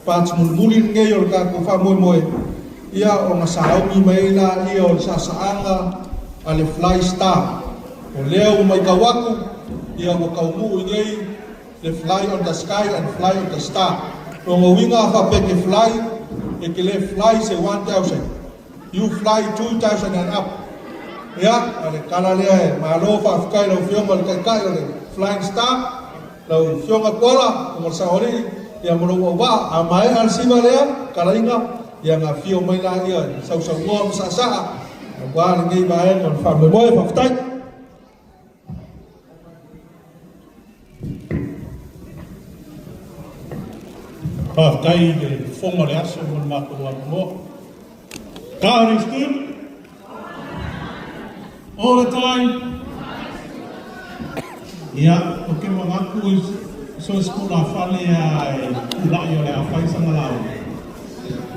Parts mulimuli lenei o le tatou faamoemoe, ia ona sauni mai ai laia o le saasaaga a le Fly Star. O lea ua matau atu, ia ua taunuu i nei le Fly on the Sky and Fly on the Star. Lona uiga a faapea e te fly, e te le fly se 1,000. You fly 2,000 and up. Ia, o le tala lea e malo faafetai i lau Afioga i le Taitai o le Flying Star. Lau Afioga Kuala, ma le Saoalii, ia ma lou auvaa, a maea le siva lea, talaiga, ia ona afio mai laia e sausaunoa ma saasaa, aua lenei vaega o le faamoemoe. Faafetai. Faafetai i le fofoga o le aso mo le matou avanoa. God is good all the time. Ia, ou te manatu i so se tulafale a e tulai o le a fai sana lauga.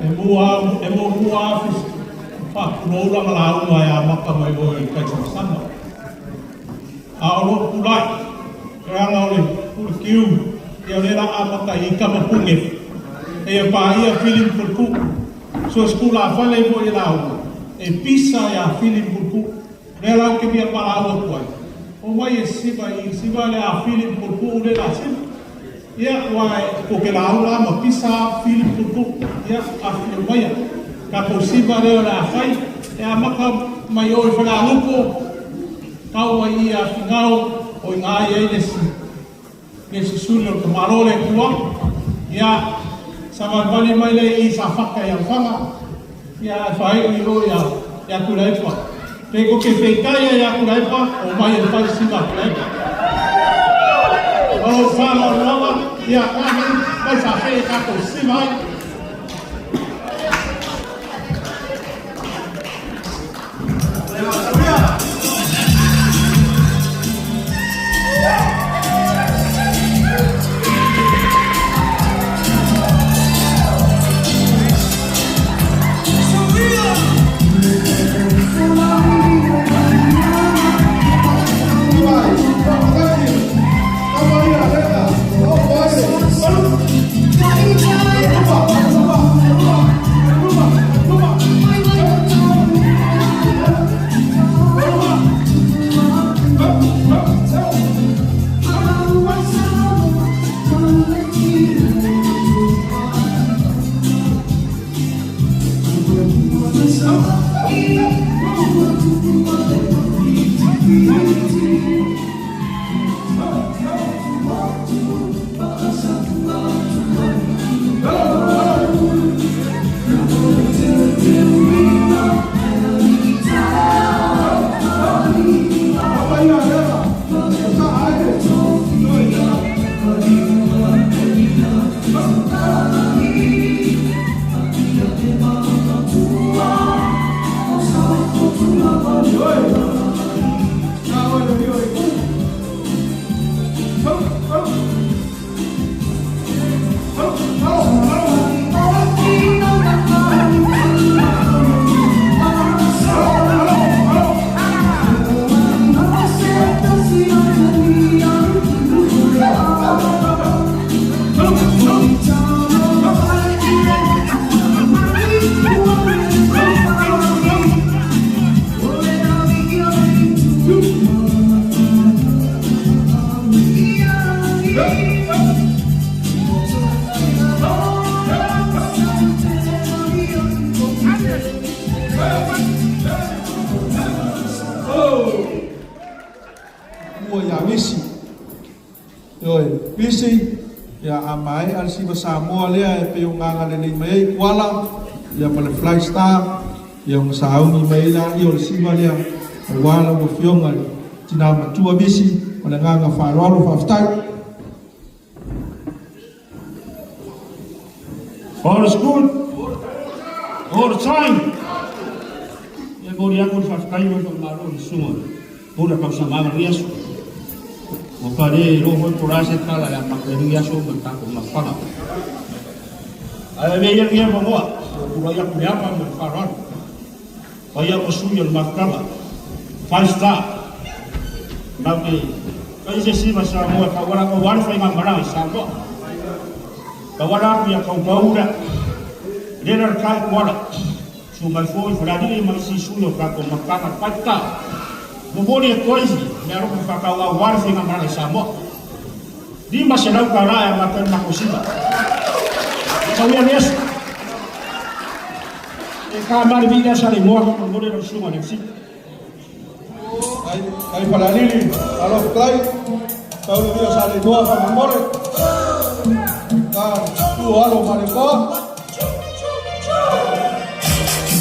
E mua e muamua lava faatulou lana lauga e amata mai oe i le taisamasama. A o lou tulai, leaga o le Pulekiu, ia o lea la amata i tama pune e ia paia Filimu Puleku. So se tulafale ai foi e lauga, e pisa ia Filimu Puleku. Lea la ou te fia palaau atu ai, omai e siva i siva le a Filimu Puleku le la siva. Ia, ua e ko ke lauga ma pisa Filimu Puleku. Ia, afifio maia. Tatou siva lea o le a fai, e amata mai o i Falealupo, Kau ai ia Finau o i ai ai le si le si suli o le tamalo le Atua. Ia, savalivali mai le i sa faka i Alofaga. Ia, e faaii i o ia ia Tuilaepa. Pe ko ke feitai ia ia Tuilaepa, o mai e fai siva a Tuilaepa. O lou faaaloalo lava, ia, ka mai, mai sa fe e tatou siva ai. Mua ia Misi. Ioe, Misi, ia a maea le siva Samoa lea e pei o gaga lelei mai ai Kuala, ia ma le Fly Star, ia ona sauni mai ai laia o le siva lea, aua lau Afioga i le Tina Matua Misi, ma le agaga faaaloalo, faafetai. All is good. All the time. Ia moli atu le faafetai ma le faamalo i le susuga Pula Tausamala lenei aso. Ua ka le iloa foi po o le a se tala e amata ai lenei aso ma le tatou mafutaga. Ae avea ia lenei avanoa ua tulai atu i le ava ma le faaaloalo. Fai au ma sui o le mafutaga. 5 star. Mau te fai se siva Samoa e fauala aua le faigamalaga i Samoa. Tauala atu ia Kaumaura, lea la kai kuala. Su mai foi Falealili ma isi sui o tatou mafutaga le Five Star. Momoli atu ai le alofa faatauvaa aua le faigamalaga i Samoa. $500 e amata ai le matou sima. Tauia le aso. E ka male vi lea sa le moa faamolemole lau susuga i le MC. Ai, ai Falealili, alo fetalai, tau le via sa le moa faamolemole. Ka tu alo ma le koa.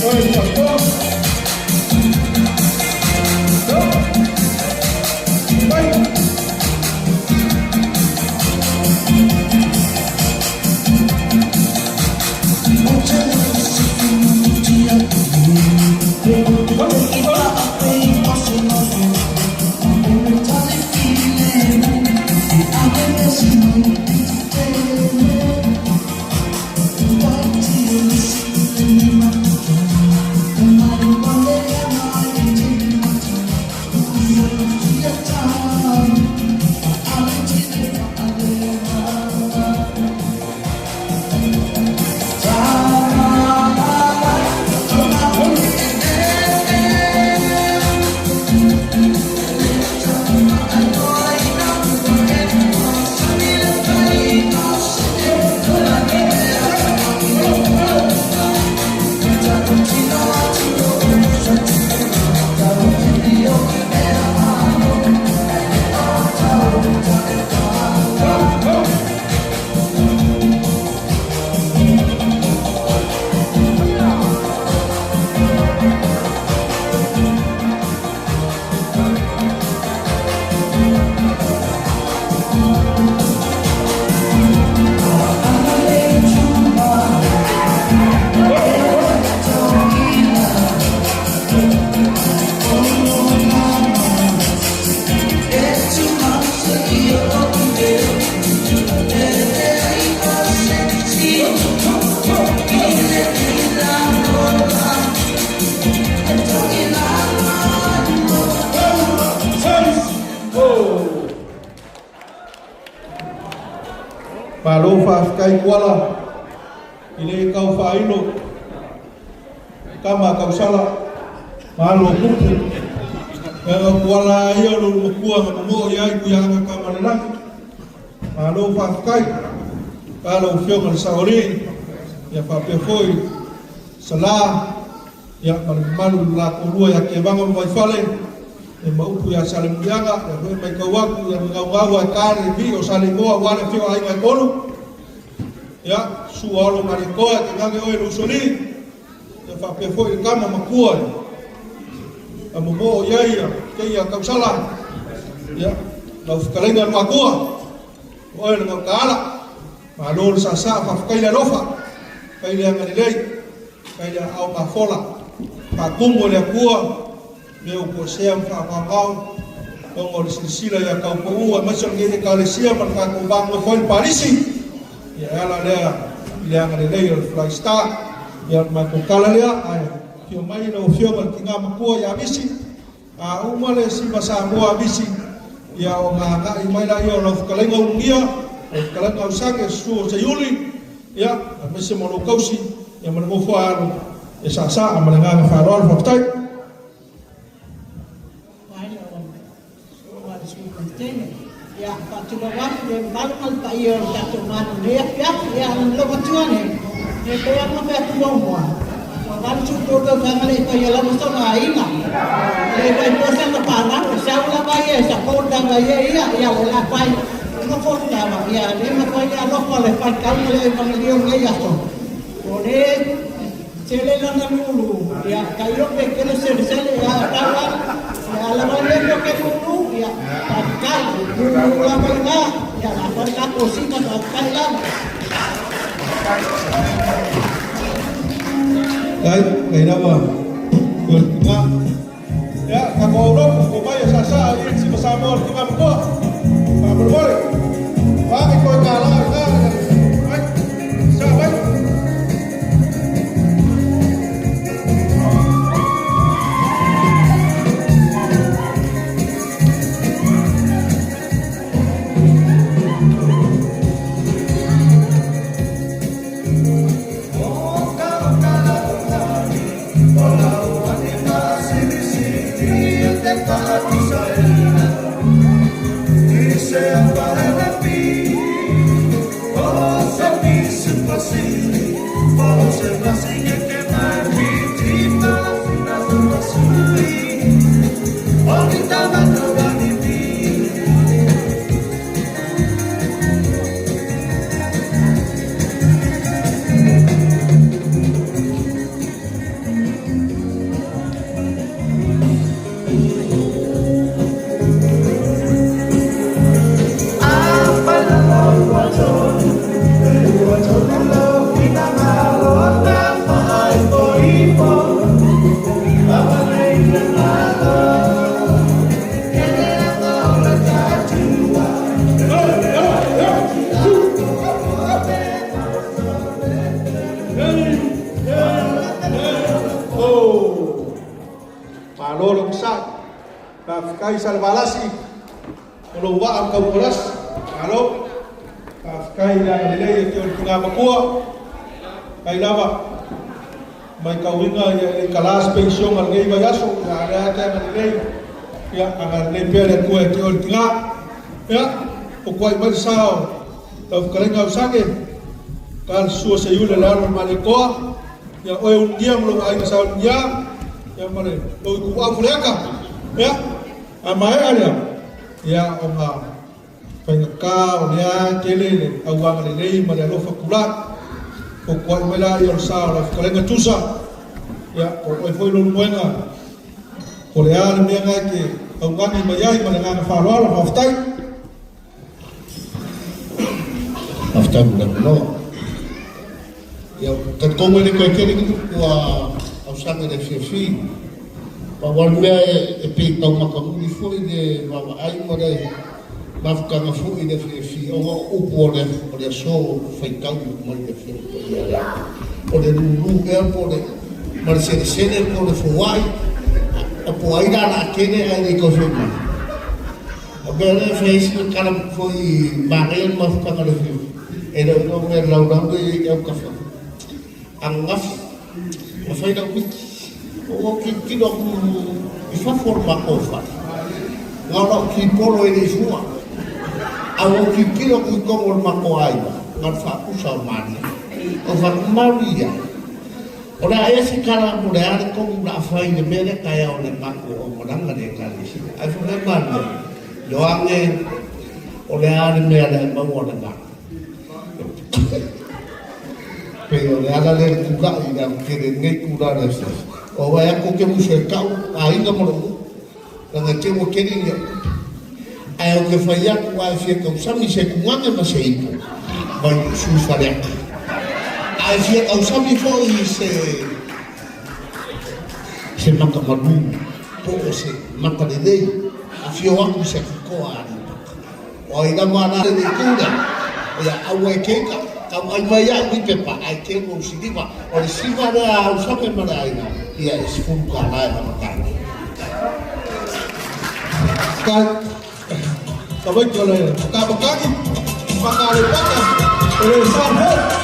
Oi, le koa. Ai. Malo faafetai Kuala i le tau faailo kama tausala malo pupu e o Kuala ia o lo makua na momoo i ai kuiaga kama le lagi. Malo faafetai ka lau afioga le Saolii ia faapea foi Sala ia ma le mamalu i le latou lua ia Tevaga ma Vaifale e ma upu ia Salemuliaga ia foi mai tau atu ia gaugau ai ka le vi o Saleimoa aua le afio aiga e tolu ia sua olo ma le toa te gage oe Lusoli ia faapea foi le kama makua ia momoo i ai ia keia tausala ia lau fetalaiga le matua oe le gautaala malo le saasaa faafetai le alofa faafetai le agalelei faafetai le aao mafola faatumu e le Atua mea ua toesea ma faagaogao ona o le silasila ia taupaua aemaise o lenei Ekalesia ma le tatou va nofo ai le Palisi ia e ala lea i le agalelei o le Fly Star ia o le matou tala lea ae afio mai lau afioga i le tina matua ia Misi a uma le sima Samoa Misi ia ona agai mai laia o lau fetalaiga Ulugia lau fetalaiga Ausage susu o Seiuli ia aemaise ma lou tausi ia ma le nofo a alo e saasaa ma le agaga faaaloalo faafetai. Ia, faatulou atu le mamalu ma le paia o le tatou Malo i lenei afiafi. Ia, lou matua nei, e pei lava ona fai atu muamua, ua 83 tausaga le i faia lava sona aiga. E le fai foi sana fanau, e sau lava ia e support lava ia ia, ia le la fai. Nofo lava, ia le mafai le alofa le faitauga le evangelio o lenei aso. O le tele lana lulu, ia tailo pe kele selesele, ia tau lava, ia lava le ko ke lulu, ia faafetai, lulu lava ina, ia la fai tatou sina faafetai lava. Ai, kai lava ko le tina. Ia, tatou aulotu, ko mai e saasaa i le sima Samoa le tina matua. Faamolemole. Vaai koe kālā i nā, ai, sa mai. Oh. Malo le onosai. Faafetai Salevalasi o lou vaa ma taukolasi. Malo. Faafetai i le agalelei e te o le tina matua. Kai lava matauina ia e le kalā se penisiona i lenei vaiaso, ia a o lea te agalelei, ia agalelei pea le Atua ia te oe le tina. Ia, o tuai mai le sa o lau fetalaiga Ausage, ta le sua Seiuli le alo o le Malietoa, ia oe Ulugia ma lou aiga sa Ulugia, ia ma le lou ituau Faleata. Ia, a maea lea, ia ona faigata o lea tele le auagalelei ma le alofa tulai. Fotuai mai laia o le sa o lau fetalaiga Tusa, ia o oe foi Leulumoega, po o le a le mea na e te augani mai ai ma le agaga faaaloalo. Faafetai. Faafetai mo le avanoa. Ia, talitonu e le toe tele ni upu a Ausage i le afiafi. Pau lava le mea e pei e tau matamuli foi le vaavaai ma le mafutaga foi i le afiafi ona o upu o le o le aso faitau mai le Afioga Paia lea. O le lulu ea po o le ma le selesele po o le foai po o ai la o le a tele ae le i toe foi mai. O mea lea e fai ai sina tala foi manaia le mafutaga o le afiafi e le o iloa mea laulau lea i autafa. Ananafi, na fai lau miti, ua ou tilotilo atu i fafo o le matou fale, na o lau kipolo e le i fua, a ua ou tilotilo atu i totonu o le matou aiga, na o le faapusa o Maria. Ou fai atu, Maria, o le a ea se tala mo le a le tonu o le a fai i le mea lea taeao i le matou aumalaga i le Ekalesia? Ae fai mai Maria, Ioane, o le a le mea o le a e maua lena? Pei o le ala lea i le tulai i le autele i lenei itula o le afiafi. Ua vaai atu ou te musu e tau aiga ma lou nuu, leaga e te ua tele ni au tupe. Ae ou te fai atu a e fia tausami se tugane ma se ipu, mai lou sui Faleata. A e fia tausami foi i se se mata malu po o se mata lelei, afio atu i Satitoa a Aleipata. O ai lava la le itu lea, ia aua e keika, tau ai mai au i pepa, ae keu ou siliva. O le siva lea a Ausame ma le aiga, ia e $10 e amata ai. Kai, tamaiti o le Matamatagi, Mata Aleipata, o le sa foi.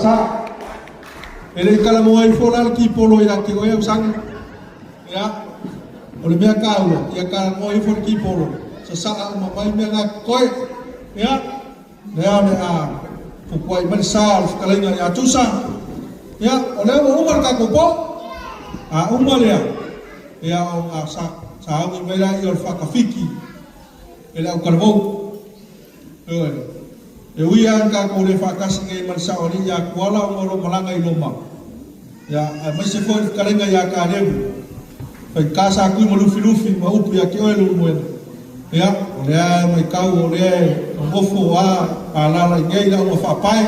sa. E le i talamoa ifo la le kipolo ia te oe Ausage. Ia, o le mea taua, ia talamoa ifo le kipolo, sasaa uma mai mea na totoe. Ia, lea o le a fukuai mai le sa o le fetalaiga ia Tusa. Ia, o lea ua uma le tatou po. A uma lea, ia ona sauni mai lea o le faatafiki e le autalavou. Ioe. E ui lava ina tatou le faatasi nei ma le saoalii ia Tuala ona o lou malaga i Roma, ia, aemaise foi le fetalaiga ia Kalevu, faigata sa tui ma Lufilufi ma upu ia te oe Leulumoega. Ia, o lea e matau o lea e nonofo a alaala i inei le auga faapae,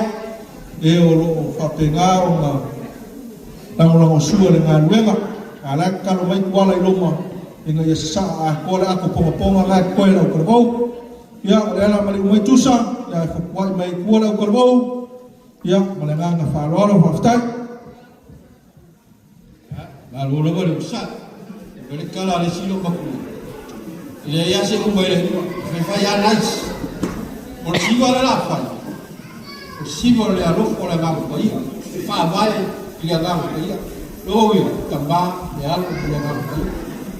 e o lo o faapena ona lagolagosua le galuega. A o la e tatalo mai Tuala i Roma ina ia sasaa atoa le ato ponapona la e totoe e le autalavou. Ia, o le ala maliu mai Tusa, ia e fotuai mai i tua le autalavou. Ia, ma le agaga faaaloalo, faafetai. Malo lava le onosai. E fai le tala a le isi loomatua, e leai lava se uma i le atunuu, e faifai lava nice. O le siva lea o le a fai, o le siva o le alofa o le Agaga Paia, e faavae i le Agaga Paia. Lona uiga, Tama, le Alo ma le Agaga Paia.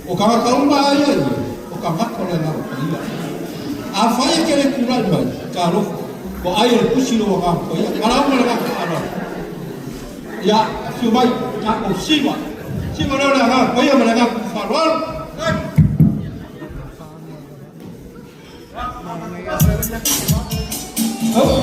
O tagata uma lava ia i ai, o tagata o le Agaga Paia. Afai e te le tulai mai, talofa, ua ai e le pusi lou Agaga Paia. Valaau ma le agaga faaaloalo. Ia, afio mai, tatou siva. Siva lea o le Agaga Paia ma le Agaga Faaaloalo. Oh.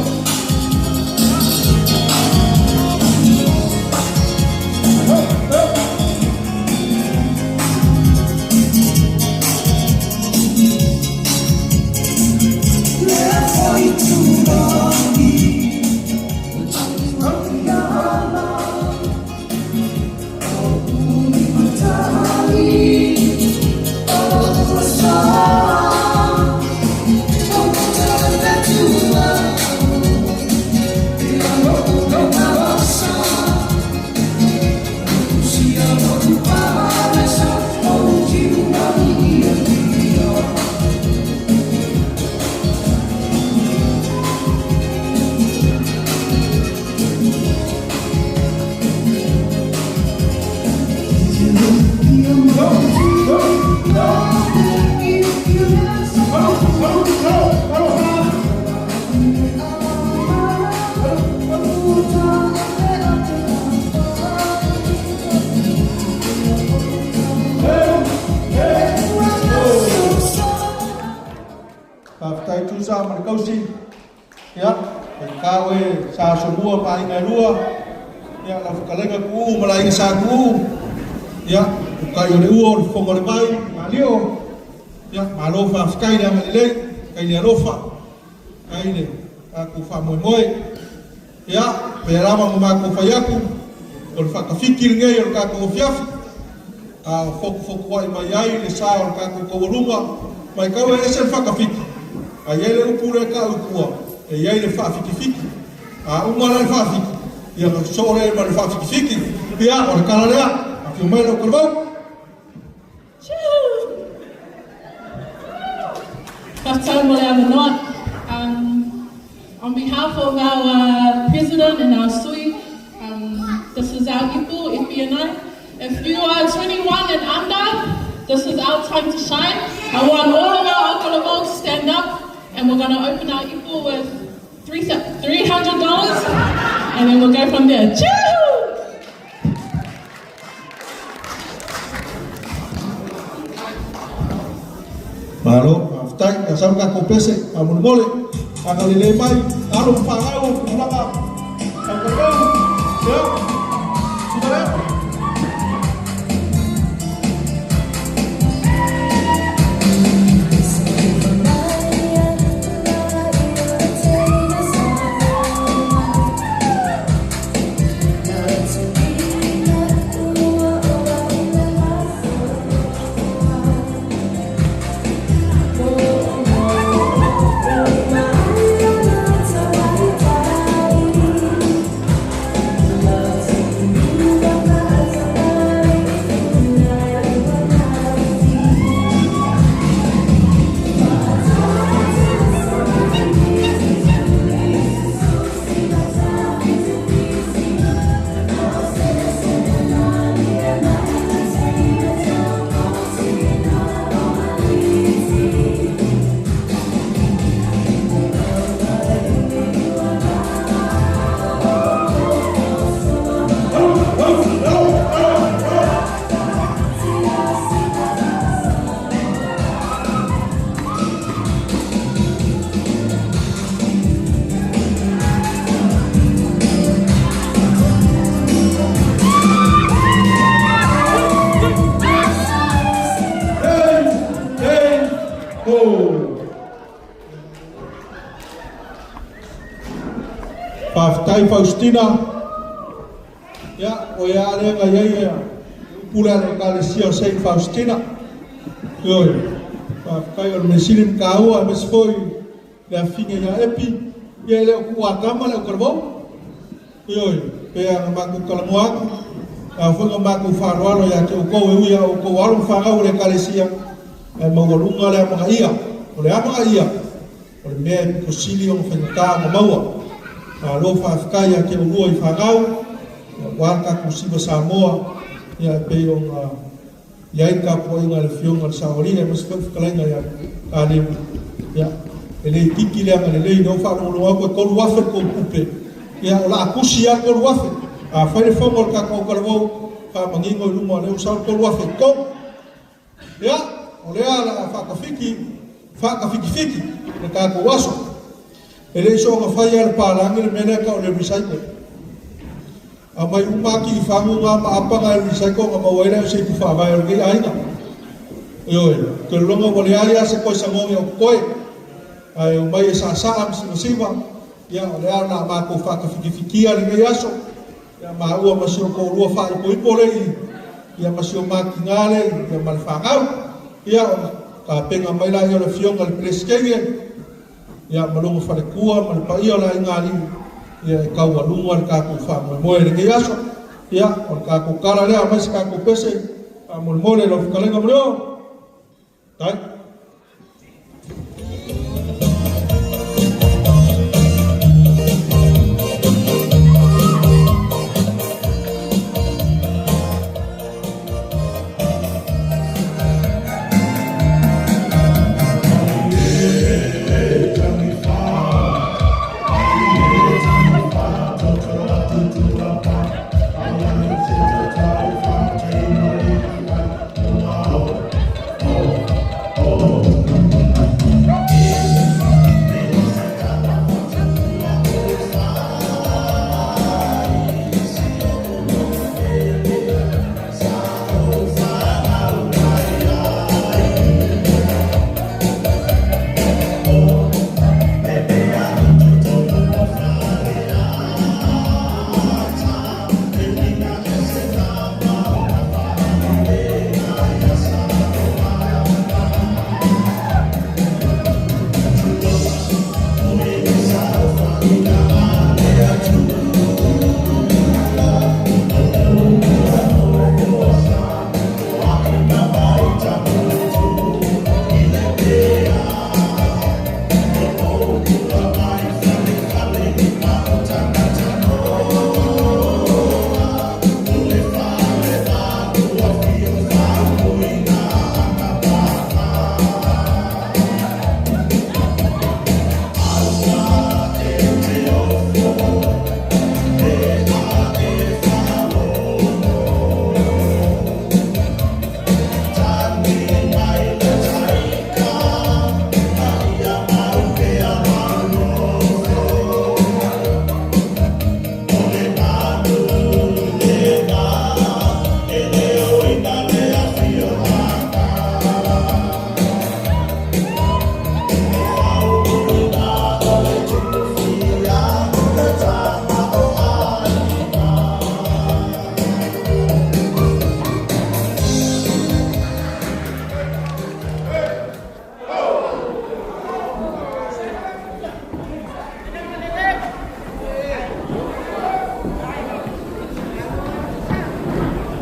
Faafetai Tusa ma le tausi. Ia, e tau e sa asomua ma aiga e lua. Ia, lau fetalaiga Tuuu ma le aiga Sa Tuuu. Ia, utai o le ua o le fofoga o le vai, Malio. Ia, malo faafetai le agalelei, faafetai le alofa, faafetai le tatou faamoemoe. Ia, pea lava ma matou fai atu, o le faatafiti lenei o le tatou afiafi, a o fotufotuai mai ai le sa o le tatou taualuga, matau e ese le faatafiti, a i ai le upu lea e tau i tua, e i ai le faafitifiti. A uma la le faafiti, ia ona sosoo lea ma le faafitifiti. Ia, o le tala lea, afio mai lau Talavou. Faafetai mo le avanoa. On behalf of our president and our sui, this is our ipu, Ipi and I. If you are 21 and under, this is our time to shine. I want all of our autalavou to stand up and we're going to open our ipu with $300 and then we'll go from there. Choo! Malo, faafetai, ia sau le tatou pese, faamolemole, agalelei mai, alo ma fanau o tulaga tautalivou, ia, siva lea. Faafetai Faustina. Ia, o ia lea na i ai le upu lea a le Ekalesia o Saint Faustina. Ioe, faafetai o le mea sili ma taua aemaise foi le afifine ia Epi, ia e le o tuuatama le autalavou. Ioe, pei lava ona matou talanoa atu, a foi na matou faaaloalo ia te outou e ui lava o outou alo ma fanau o le Ekalesia, ae maualuga le amanaia. O le amanaia, o le mea e pito sili ona faigata ona maua. Malo faafetai ia te oulua i fanau, aua le tatou Siva Samoa, ia e pei ona i ai le tapuaiga a le Afioga i le Saoalii aemaise foi le fetalaiga ia Kalevu, ia e le itiiti le agalelei, lea ua faalogologo atu e 3,000 le tou tupe, ia o le a tusi lava le 3,000. A fai le fono a le tatou autalavou, faamanino i luma o lea ua sau le 3,000 i totonu. Ia, o lea o le a faatafiti, faatafitifiti le tatou aso. E le i soona faia e le palagi le mea lea e tau o le recycle. Aumai uma lava tifagu na ma apa na e recycle ona maua ai lea o se ipu faavae o lenei aiga. Ioe, ou te lagona ua leai lava se toe samogi o totoe. Ae omai e saasaa ma sivasiva, ia o lea o le a matou faatafitifititia lenei aso. Ia maua ma si o toalua faaipoipo le i, ia ma si o matina le i, ia ma le fanau. Ia ona tapena mai laia o le Afioga i le Peresetene, ia ma lona faletua ma le paia o le aiga alii, ia e taualuga le tatou faamoemoe i lenei aso. Ia, o le tatou tala lea, aumai se tatou pese, faamolemole lau fetalaiga Malioo. Tai.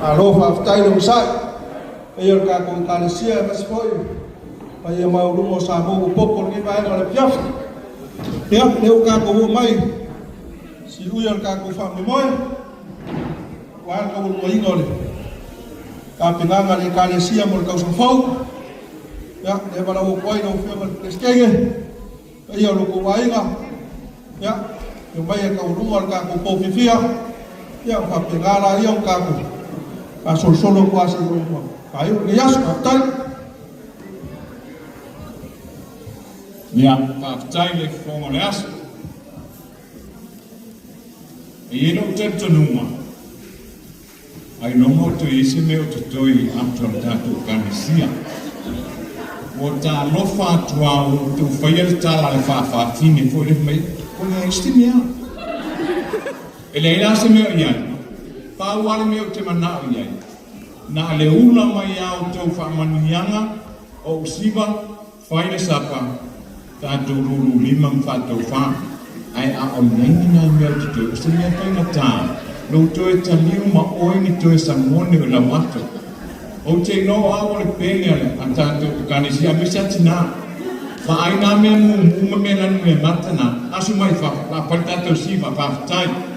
Malo faafetai le onosai. Paia o le tatou Ekalesia aemaise foi paia maualuga o Samoa ua popo i lenei vaega o le afiafi. Ia, lea ua tatou oo mai siui o le tatou faamoemoe aua le taualumaina o le tapenaga a le Ekalesia mo le tausaga fou. Ia, lea valaau atu ai lau Afioga i le Peresetene, paia o lo outou aiga, ia, e omai e taualuga le tatou pou fiafia, ia, ona faapena laia ona tatou faasolosolo atu lava seia oo ina faaiu lenei aso. Faafetai. Ia, faafetai le fofoga o le aso. E i ai lou talitonuga, Ailoga o toe i ai se mea o totoe i ata o le tatou Ekalesia. Ua talofa atu a ua outou faia le tala a le faafaafine foi lea fai mai, ua leai se mea. E leai la se mea o i ai, pau lava le mea ou te manao i ai, na o le ula mai a outou faamanuiaga o ou siva, fai le sapa, tatou lulu lima ma faataufa, ae a o i ai ni nai mea o totoe, o se mea faigata lou toe taliu ma oe ni toe samone o lau ato. Ou te iloa o au o le pele a le a tatou Ekalesia aemaise a tinā. Vaai nā mea mumu ma mea lanu mea mata nā, asu mai i fafo, la fai le tatou siva, faafetai.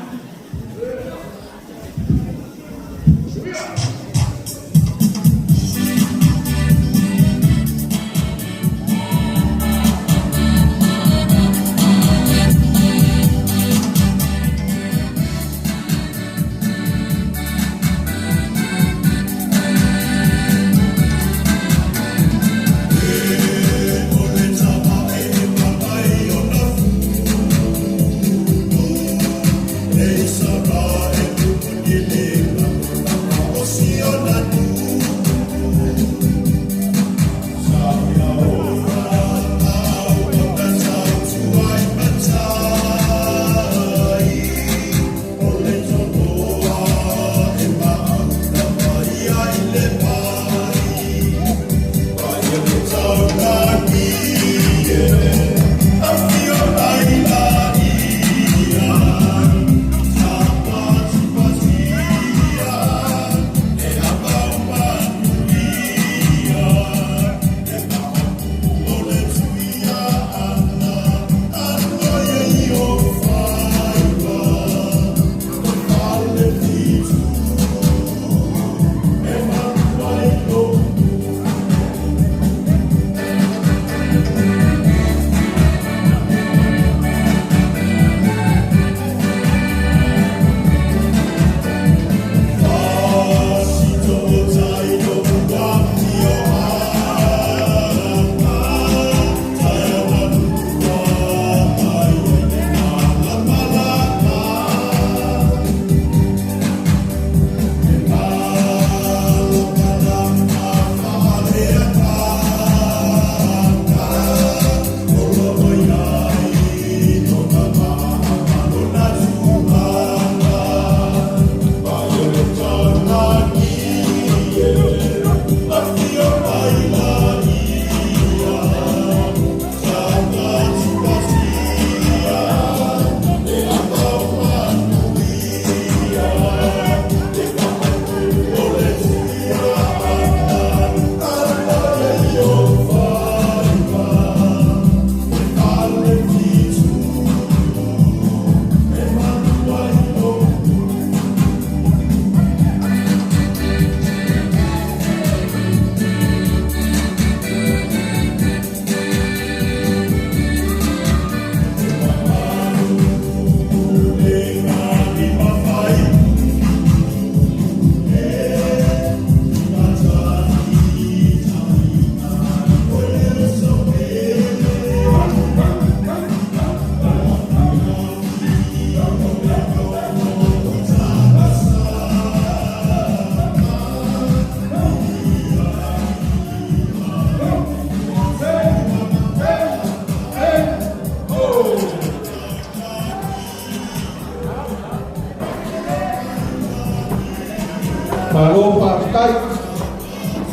Malo faafetai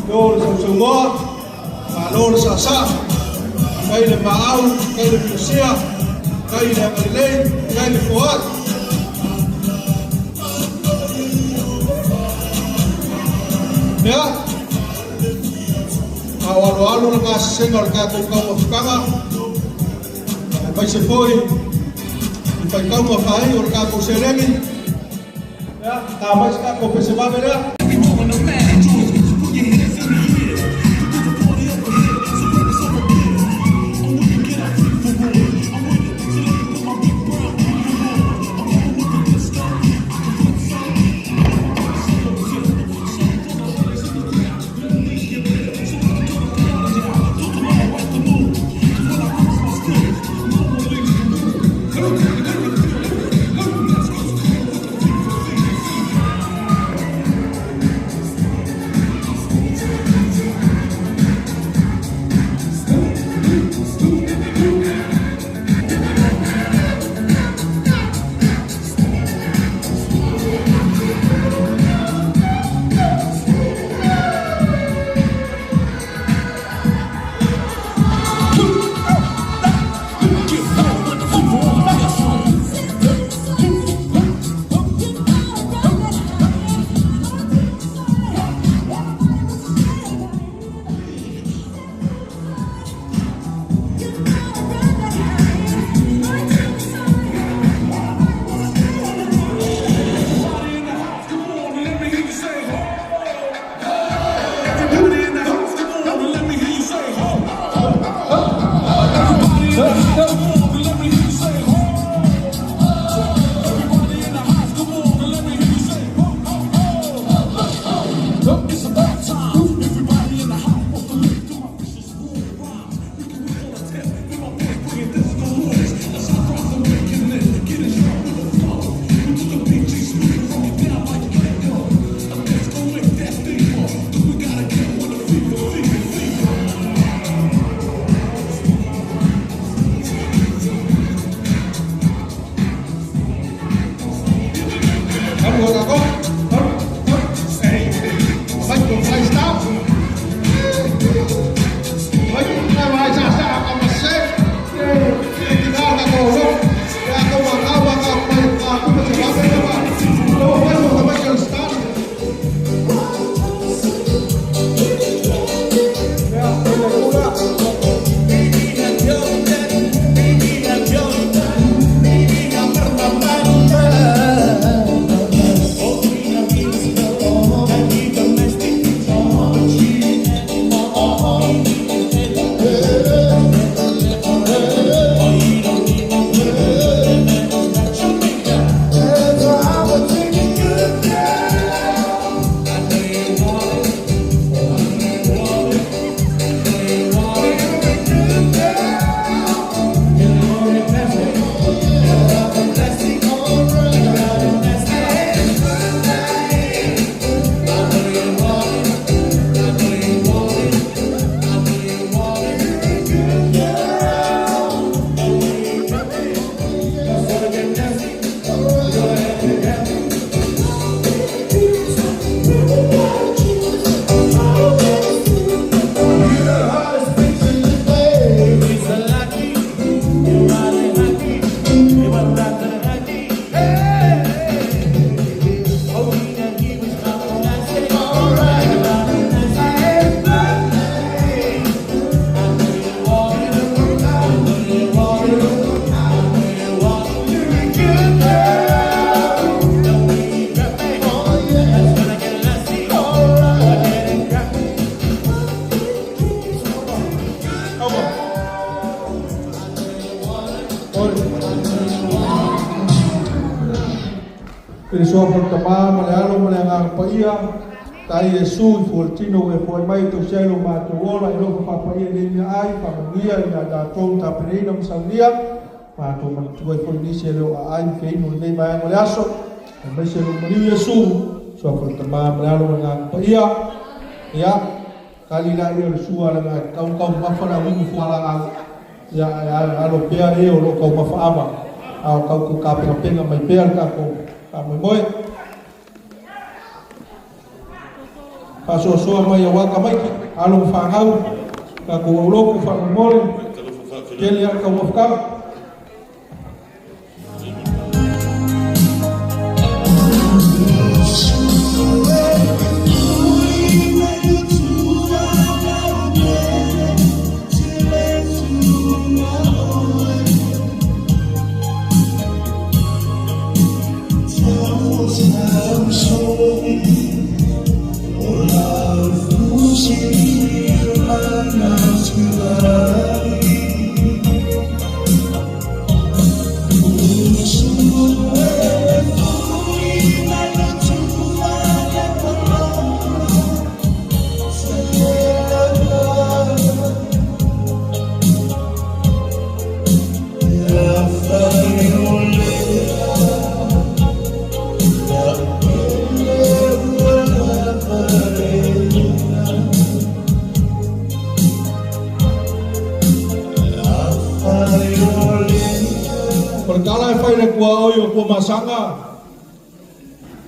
lo le sausaunoa, malo le saasaa, kai le maau, kai le piusia, kai le agalelei, kai le foai. Ia, a o aloalo le gasesega o le tatou taumafataga, aemaise foi i faitauga faaii o le tatou seleni. Ia, ta mai se tatou pese vave lea. I le suafa o le Tama ma le Alo ma le Agaga Paia, tai Iesu i fua o le tino ua e foai mai e tausi ai lo matou ola i alofa faapaia i nei meaai, faamanuia i a tatou na tapenaina ma saunia, matou manatua ai foi nisi e le o aai ma feinu i lenei vaega o le aso, aemaise lou maliu Iesu, suafa o le Tama ma le Alo ma le Agaga Paia. Ia, kali laia o le sua leaga e tatau ona taumamafa le auimu fualaau. Ia, ae alo pea e o lo o taumafa ava, a o tau tapenapena mai pea le tatou faamoemoe. Faasoasoa mai aua tamaiti, alo ma fanau, tatou aulotu faamolemole, tele lava le taumafataga. O le tala e fai i le tuaoi o Tuamasaga,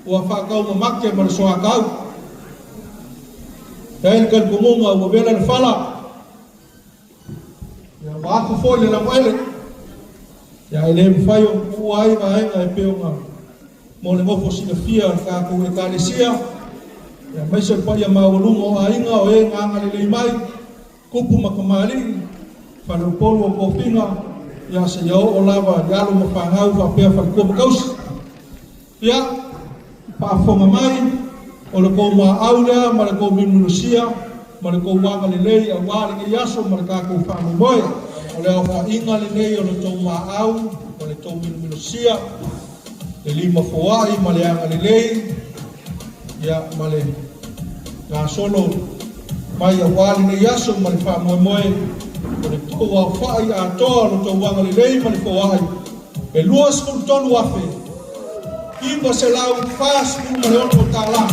ua faataumamate ma le soatau. E ai le talitonuga ua vela le fala, ia ua afu foi le lagoele, ia e le mafai ona tuua ai vaega e pei ona mo le nofo silafia a le tatou Ekalesia, aemaise le paia maualuga o aiga o e na agalelei mai, tupu ma tamalii, faleupolu o tofiga, ia seia oo lava i alo ma fanau faapea faletua ma tausi. Ia, faafofoga mai, o le tou muaau lea ma le tou minuminusia ma le tou agalelei aua lenei aso ma le tatou faamoemoe. O le aofaiga lenei o le tou muaau ma le tou minuminusia, le lima foai ma le agalelei, ia, ma le gasolo mai aua lenei aso ma le faamoemoe, o le tou aofai atoa o le tou agalelei ma le foai, e $23,946 tala.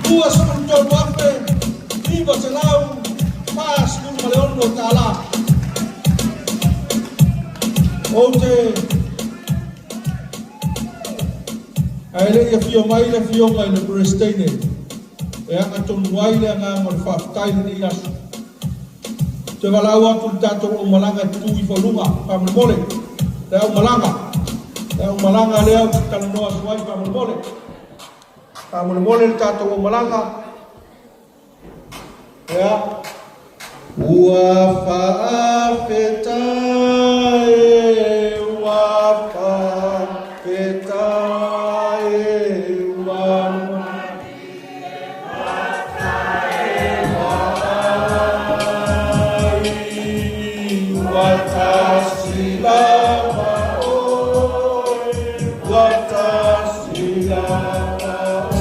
$23,946 tala. Ou te Ae le i afio mai le Afioga i le Peresetene e agatonu ai le agaga o le faafetai i lenei aso, ou te valaau atu i le tatou aumalaga e tutu ifo i luga, faamolemole, le aumalaga, le aumalaga lea ou te talanoa atu ai, faamolemole, faamolemole le tatou aumalaga. Ia. Ua faafetai e, ua faafetai e, ua Ua tasi lava oe, ua tasi lava oe.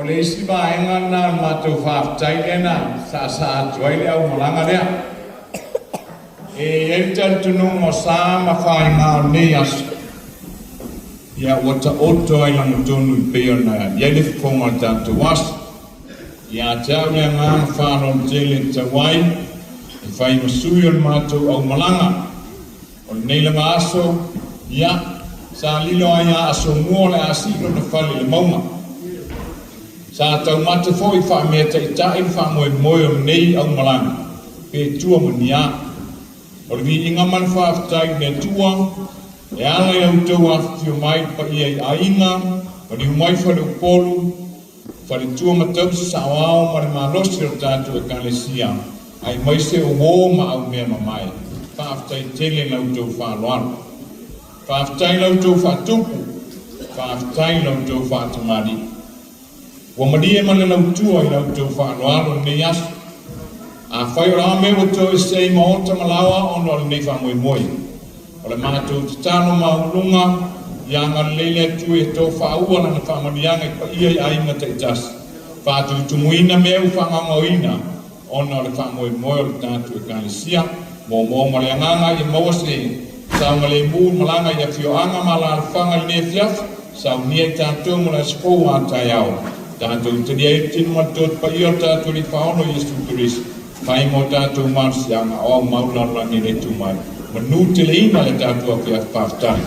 le isi vaega lena o le matou faafetai lea na saasaa atu ai le aumalaga lea. E i ai le talitonuga o sa ma faiga o lenei aso, ia ua taoto ai lagatonu e pei ona i ai le fofoga o le tatou aso. Ia te au le agaga faaaloalo tele e tatau ai e fai ma sui o le matou aumalaga. O lenei lava aso, ia, sa lilo ai a aso mua o le a sii lona fale i le mauga. Sa taumate foi faameataitai le faamoemoe o lenei aumalaga, pe tua ma ni a. O le viiga ma le faafetai i le Atua e ala i a outou afifio mai le paia i aiga, maliu mai faleupolu, faletua ma tausi saoao ma le malosi o le tatou Ekalesia, aemaise o uo ma aumea mamae. Faafetai tele i la outou faaaloalo. Faafetai i la outou faatupu. Faafetai i la outou faatamalii. Ua malie ma le lautua i la outou faaaloalo lenei aso. Afai o le a mea ua toesea i maota ma laoa ona o lenei faamoemoe, o le matou tatalo maualuluga ia agalelei le Atua ia tofaaua lana faamanuiaga i paia i aiga taitasi, faatutumuina mea ua faagaogaoina ona o le faamoemoe o le tatou Ekalesia. Muamua ma le agaga ia maua se saogalemu i malaga i afioaga ma alaalafaga i lenei afiafi, saunia i tatou mo le aso fou a taeao. Tatou talia ai le tino ma le toto paia o le tatou Alii Faono Iesu Keriso, fai mo tatou malosiaga o au mau lalolagi e le tu mai. Manu teleina le tatou afiafi faafetai.